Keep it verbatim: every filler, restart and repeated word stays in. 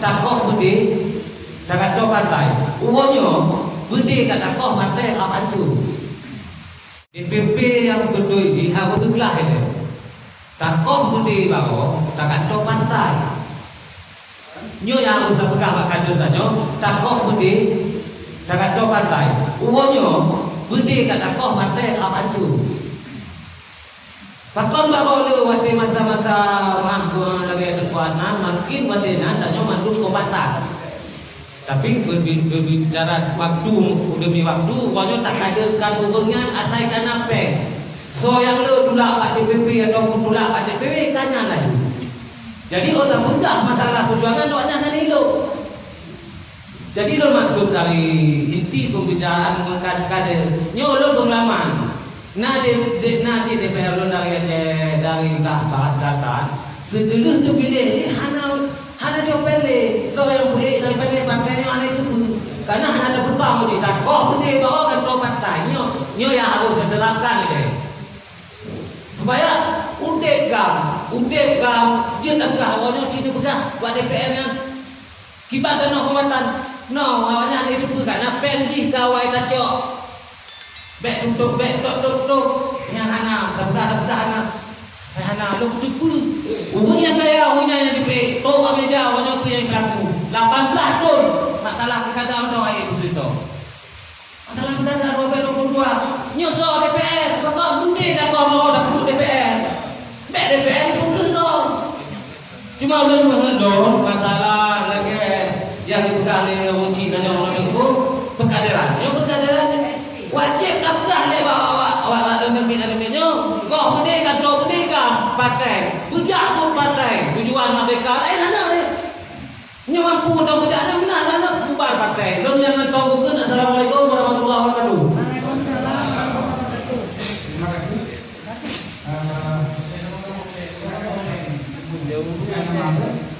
Takoh beudé, tagantoe pantai. Uroe nyoe, beudé ka takoh pantai ka pancur. D P P nyang sibeutôi jih harôh geuglah ilée. Takoh beudé baroe, tagantoe pantai. Nyoe nyang harôh tapeugah bak kader tanyoe, takoh beudé, tagantoe pantai. Uroe nyoe, beudé ka takoh pantai ka pancur. Pakon baroe le watée masa-masa mah lagée teungku Adnan, makin watée nyan tanyoe mandum kombatan. Tapi berbi-, berbicara waktu demi waktu, uroe nyoe takadeurkan ureuëng nyan asai kana péng. Soe nyang le tulak bak D P P ataupun tulak bak D P W, ka nyan laju. Jadi, oh tapeugah masalah peujuangan, awak nyan hana ilok. Jadi, lôn maksud dari inti pembicaraan meukat kader nyoe, lôn peungalaman. Na di, di, na cit D P R lôn dari Aceh, dari entah Barat Selatan. Seuteulah teupiléh, eh, hana, hana jopén lé. Soe nyang peuék jopén lé, partai nyoe hana jiteupeue. Karena hana teupeutong di takoh beudé baroe gantoe partai. Nyoe, nyoe nyang harôh neuterapkan ilée. Supaya udeb GAM, udeb GAM, jeuet tapeugah awak nyoe sinoe peugah bak D P R nyan. Kiban tanoh kombatan, nyoe awak nyan jiteupeue kana péng jih ka awai tacok. Bék tutob, bék tok-tok-tok. Nyang hana, tapeugah-tapeugah hana. Nyang hana, lôn kuteupeue. Ureuëng nyang kaya, ureuëng nyan nyang jipeuék. Tok bak meja, awak nyoe peue nyang jipeulaku. Lapan blaih thon, masalah pilkada mantong hana peuseuleusoe. Masalah pilkada dua belas dua puluh dua. Nyoe soe D P R, pokok beudé takoh baroe tapeudeuh D P R. Bék D P R jipeudeuh droe. Cuma ulôn meuheuet lôn, masalah lagée nyang geupeugah lé Abu Cik nyoe, nyoe peukadéran. Nyoe peukadéran nyoe wajéb tapeugah lé awak, awak, awak rakyat nyoe, nyoe. Koh beudé ka, droe beudé ka, partai. Beujak buet partai, tujuan merdeka laén hana lé. Nyoe mampu mantong beujak nyan meunan, hana bubar partai. Lôn nyang mantong bukon. Assalamualaikum warahmatullahi wabarakatuh. Terima kasih. Eh,